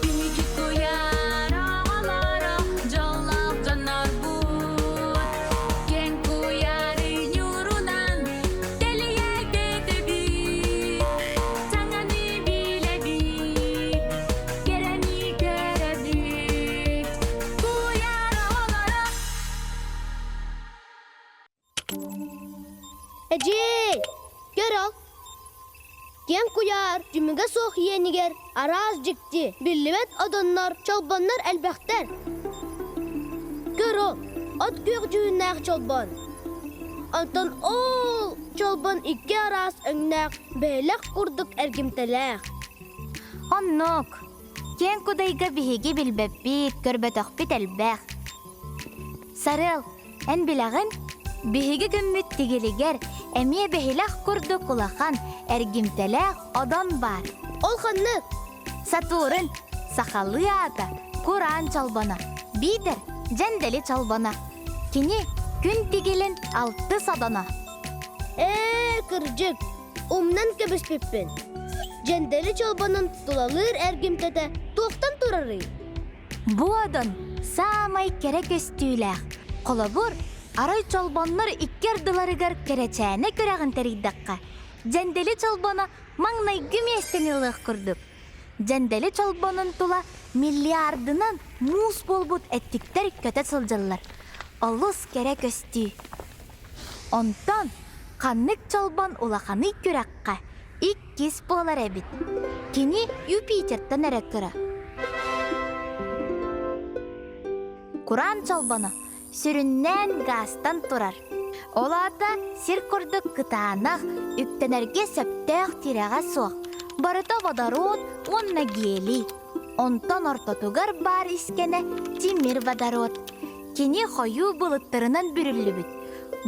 Биһиги куйаар оҕолоро дьоллоох дьоннорбут. Киэҥ куйаары ньуурунан тэлийэ көтөбүт. Саҥаны билэбит, кэрэни көрөбүт. Куйаар оҕолоро Эдьиэй, көр ол, киэҥ куйаар түмүгэ суох иэнигэр араас дьикти, биллибэт одоннор, чолбоннор элбэхтэр. Көр ол, от күөх дьүһүннээх чолбон. Онтон ол чолбон икки араас өҥнөөх бэйэлэх курдук эргимтэлээх. Оннук. Киэҥ кудайга биһиги билбэппит, көрбөтөхпүт элбэх. Сарыал, Эн билэҕин, биһиги күммүт тигилигэр эмиэ бэһилэх курдук улахан, эргимтэлээх одон баар. Ол ханнык? Сатурн, сахалыы аата Кураан чолбоно, биитэр Дьэндэли чолбоно. Кини күн тигилин алтыс одоно. Ээ, кырдьык, умнан кэбиспиппин. Дьэндэли чолбонун тулалыыр эргимтэтэ туохтан турарый? Бу одон саамай кэрэ көстүүлээх. Холобур, арай чолбоннор икки ардыларыгар кэрэчээнэ күрэҕин тэрийдэххэ, Дьэндэли чолбоно маҥнайгы миэстэни ылыах курдук. Дьэндэли чолбонун тула миллиардынан муус буолбут эттиктэр көтө сылдьаллар. Олус кэрэ көстүү. Онтон ханнык чолбон улаханый күрэххэ иккис буолар эбит. Кини Юпитертан эрэ кыра. Кураан чолбоно сүрүннээн гаастан турар. Ол аата сир курдук кытаанах, үктэнэргэ сөптөөх тирэҕэ суох. Барыта водород уонна гелий. Онтон ортотугар баар искэнэ тимир водород. Кини хойуу былыттарынан бүрүллүбүт.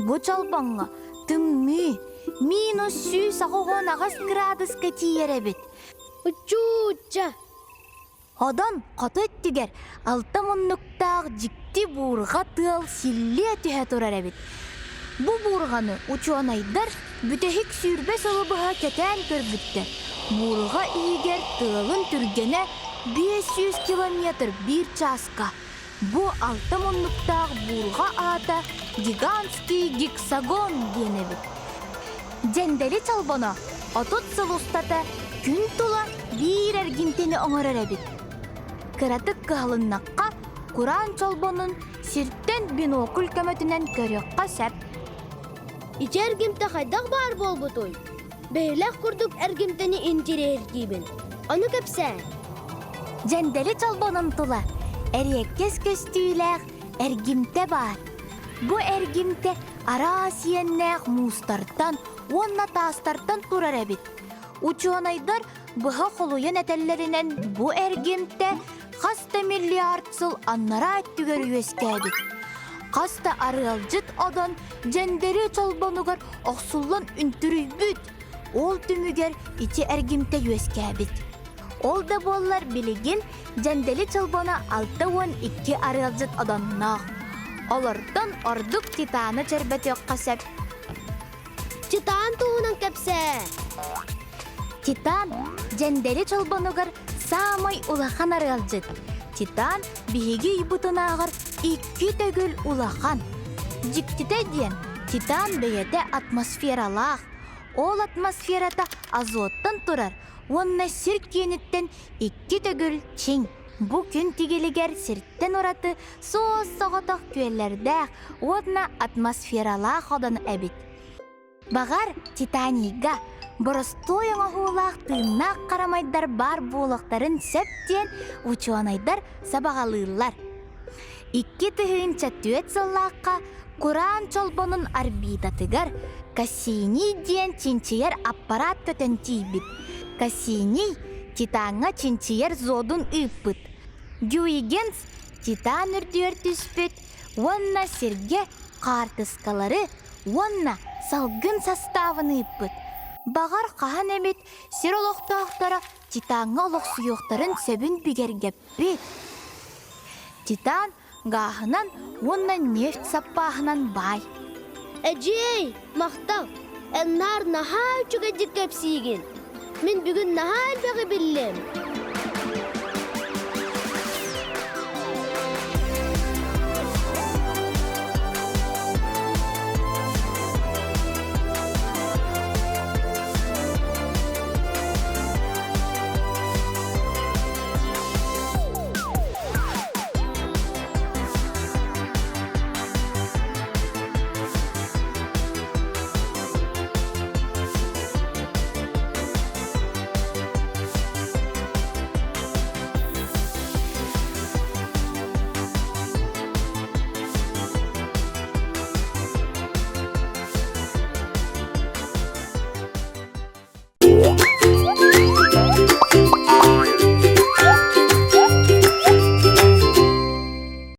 Бу чолбоҥҥо тымныы, минус 188 градуска тиийэр эбит. Учуучча! Одон хоту өттүгэр алта муннуктаах дьикти буурҕа тыал силлиэ түһэ турар эбит. Бу буурҕаны учуонайдар бүтэһик 20 сылы быһа кэтээн көрбүттэр. Буурҕа иһигэр тыалын түргэнэ 500 километр биир чааска. Бу алта муннуктаах буурҕа аата гигантский гексагон диэн эбит. Дьэндэли чолбоно 30 сыл устата күн тула биир эргимтэни оҥорор эбит. Кыратык кыһалыннахха, кураан чолбонун сиртэн бинокль көмөтүнэн көрүөххэ сөп. Ити эргимтэ хайдах баар буолбутуй? Бэйэлээх курдук эргимтэни интириэһиргиибин. Ону кэпсээ. Дьэндэли чолбонун тула эриэккэс көстүүлээх эргимтэ баар. Бу эргимтэ араас иэннээх муустартан уонна таастартан турар эбит. Учуонайдар быһа холуйан этэллэринэн бу эргимтэ хас да миллиард сыл аннараа өттүгэр үөскээбит. Хас да арыалдьыт одон дьэндэри чолбонугар охсуллан үнтүрүйбүт. Ол түмүгэр ити эргимтэ үөскээбит. Ол да буоллар билигин Дьэндэли чолбоно 62 арыалдьыт одонноох. Олортон ордук Титаны чөрбөтүөххэ сөп. Титан туһунан кэпсээ. Титан Дьэндэли чолбонугар саамай улахан арыалдьыт. Титан биһиги ыйбытынааҕар икки төгүл улахан. Дьиктитэ диэн, Титан бэйэтэ атмосфералаах. Ол атмосферата азоттан турар уонна сир киэниттэн икки төгүл чиҥ. Бу күн тигилигэр сиртэн ураты суос-соҕотох күөллэрдээх уонна атмосфералаах одон эбит. Баҕар, Титанийга боростуой оҥоһуулаах тыыннаах харамайдар баар буолуохтарын сөп диэн учуонайдар сабаҕалыыллар. 2004 сыллаахха Кураан чолбонун орбитатыгар Кассиний диэн чинчийэр аппараат көтөн тиийбит. Кассиний Титаҥҥа чинчийэр зодун ыыппыт. Гюйгенс Титан үрдүгэр түспүт уонна сиргэ хаартыскалары уонна салгын састаабын ыыппыт. Баҕар хаһан эмит сир олохтоохторо Титаҥҥа олохсуйуохтарын сөбүн бигэргэппит. Титан. гааһынан уонна нефть саппааһынан баай. Эдьиэй, махтал! Эн наар наһаа үчүгэйдик кэпсиигин. Мин бүгүн наһаа элбэҕи биллим.